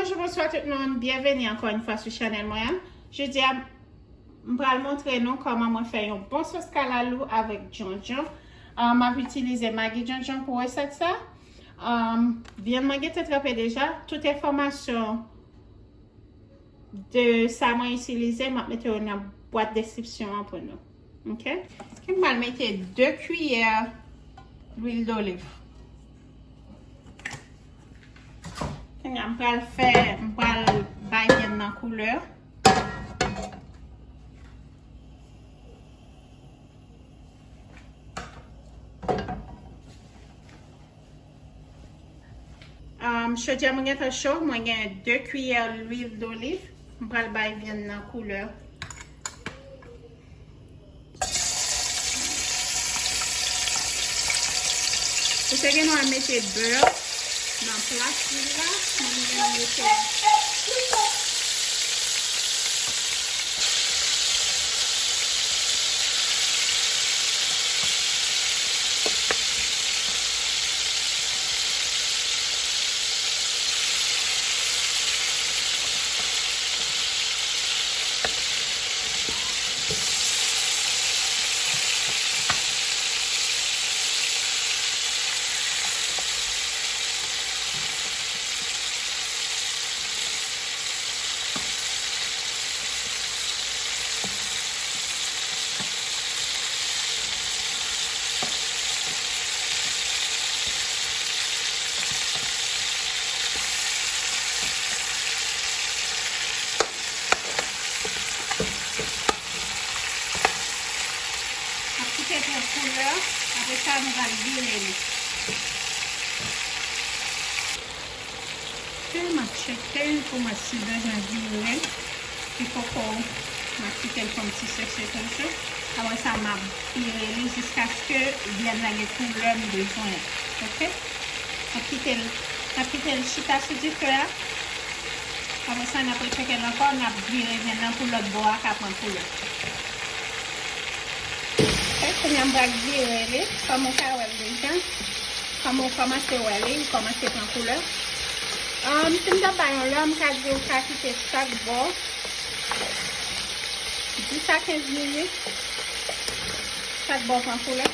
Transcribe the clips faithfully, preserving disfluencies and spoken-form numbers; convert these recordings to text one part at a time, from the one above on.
Bonjou, bonswa tout moun. Byenveni ankò yon fwa sou chanèl mwen an. Jodi a, m pral montre nou kòman mwen fè yon bon sòs kalalou avèk djondjon. Ah, m ap itilize magi djondjon pou resèt sa. Ah, vyann mwen gentan tranpe deja. Tout enfòmasyon de sa mwen itilize, m ap mete yo nan bwat deskripsyon an pou nou. Ok? Ke m pral mete de kiyè lwil doliv. Kounye a, m pral fè, m pral bay vyann nan koulè. Um, chodyè mwen gentan cho, mwen gen de kiyè lwil doliv. M pral bay vyann nan koulè. Ou te gen dwa mete bè nan plas lwil la, men mwen mete Ap kite l pran koulè, apre sa nou pral vire li. Ok, m ap tcheke pou m wè si l bezwen vire. Li poko, m ap kite l fè yon ti seche toujou. Apre sa, m ap vire li jiskaske vyann nan gen koulè m bezwen an. Ok? M ap kite l, m ap kite l chita sou dife a. Apre sa, n ap retcheke l ankò, n ap vire vyann nan pou lòt bò a ka pran koulè. Ok, kounye a m pral vire li, kòm ou ka wè l deja. Kòm ou kòmanse wè li, li kòmanse pran koulè. Um, si m t ap bay yon lè, m ka di w ka kite chak bò dis a kenz minit. Chak bò pran koulè.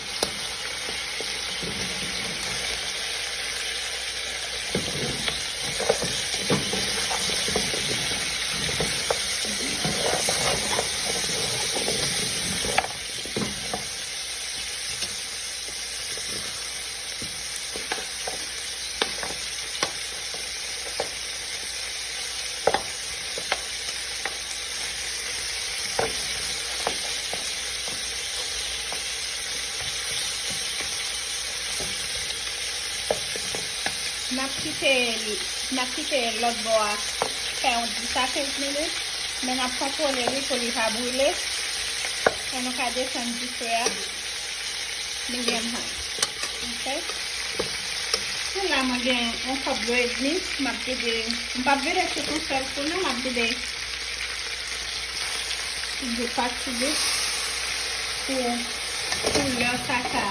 N ap kite, n ap kite lòt bò a fè yon dis a kenz minit, men n ap kontwole li pou li pa brile. Pou nou ka desann dife a. Medium high. Ok. Pou la, mwen gen yon kòp dlo edmi. M ap vide, m p ap vide tout yon sèl kou, non, m ap vide ti bout pa ti bout pou koulè sa ka,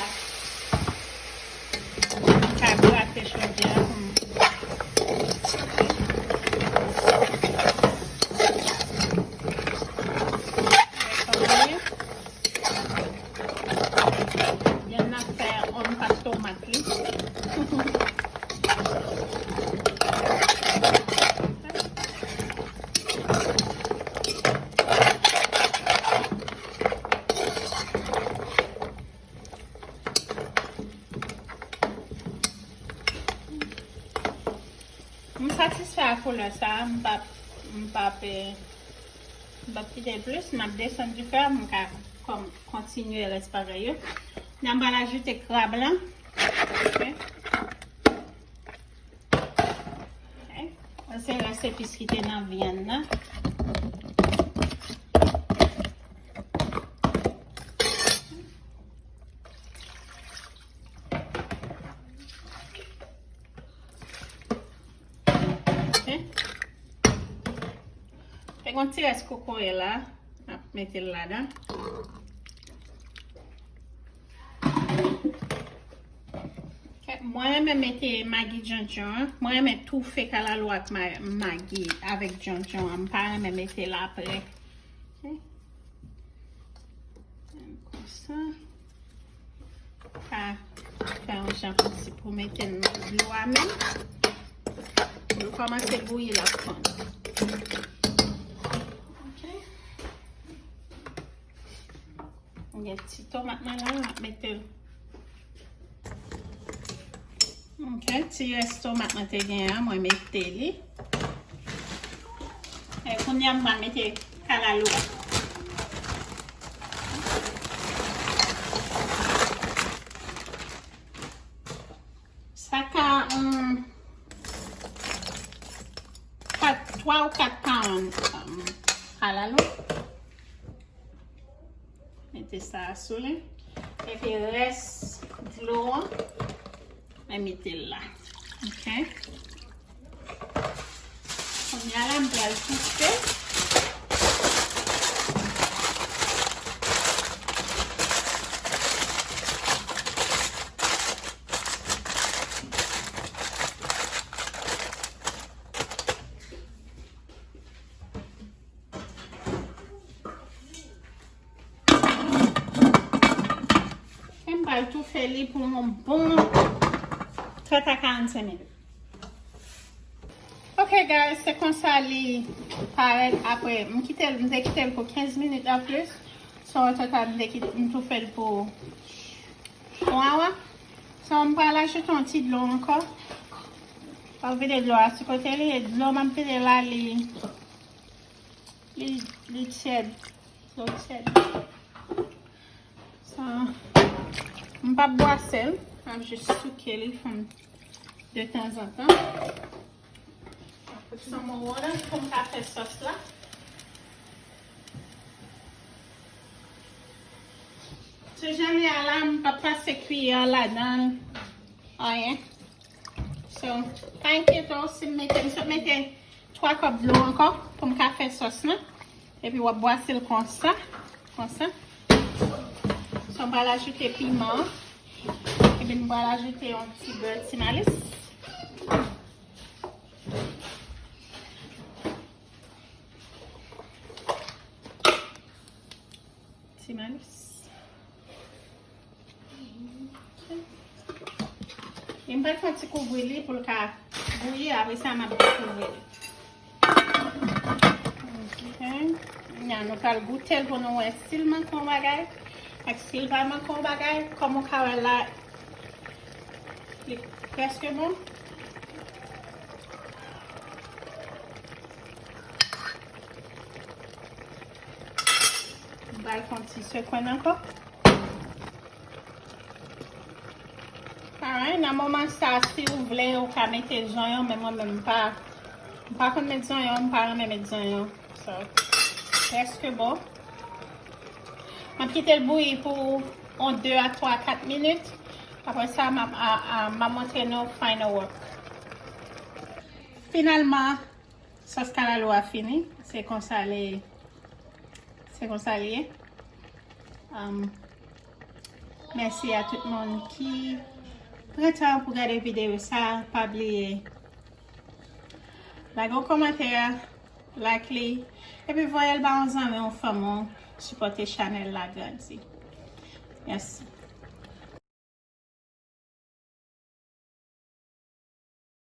ka grate chodyè a pou m. Vyann nan fè on pa tomat li. M satisfè ak koulè sa a, m p ap, m p ap, eh, m p ap kite l plis, m ap desann dife a, m ka kòm kontinye rès bagay yo. Kounye a m pral ajoute krab lan. Ok. Ok. Se rès epis ki te nan vyann nan. Ok. Te gon ti rès kokoye la, n ap mete l ladan. Ok, Mwen renmen mete magi djondjon an. Mwen renmen toufe kalalou ak ma- magi avèk djondjon an. M pa renmen mete l apre. Ok. Konsa. Ka fè yon jan konsi pou mete nan dlo a menm. Pou l kòmanse bouyi, l ap fonn. Ok. M gen ti tomat mwen la, m ap mete l. Ok, ti rès tomat mwen te gen an, mwen mete li. E kounye a m pral mete kalalou a. Sa ka, um, kat, twa ou kat pound, um, kalalou. Mete sa a sou li. Epi rès dlo an, mwen mete l la. Ok. Kounye a la, m pral toufe. E m pral toufe li pou yon bon trant a karannsenk minit. Ok, guys, se konsa li parèt apre. M kite l, m te kite l pou kenz minit anplis. So, an total, m te kite, m toufe l pou yon awa. So, m pral ajoute yon ti dlo ankò. M ap vide dlo a sou kote li. E dlo m ap vide la, li, li, li tyèd. Dlo tyèd. Sa, m p ap bwase l, m ap jis souke li, fè m detanzantan. Put some more water pou m ka fè sòs la. Sou jan li a la, m p ap pase kiyè ladan l, anyen. So, pa enkyete w si m mete, m sot mete twa kòp dlo ankò pou m ka fè sòs lan. Epi w ap bwase l konsa, konsa. So, m pral ajoute piman. Epi m pral ajoute yon ti bè ti malis. Ti malis. E m pral fè yon ti kouvri li pou l ka bouyi, apre sa m ap dekouvri li. Ok. Kounye a nou pral goute l pou nou wè si l manke yon bagay ak si l pa manke yon bagay. Kòm ou ka wè la, li prèske bon. M pral fè yon ti sekwe l ankò. Alright, nan moman sa, si ou vle, ou ka mete zonyon, men mwen menm m pa, m pa konn met zonyon, m pa renmen met zonyon. So, prèske bon. M ap kite l bouyi pou yon de a twa, kat minit. Apre sa, m ap, a, a, m ap montre nou final work. Finalman, sòs kalalou a fini. Se konsa li, se konsa li ye. Um, mèsi a tout moun ki pran tan pou gade videyo sa. Pa bliye lage yon kòmantè, like li, epi voye l ba yon zanmi, yon fanmi w, sipòte chanèl la grandi. Mèsi.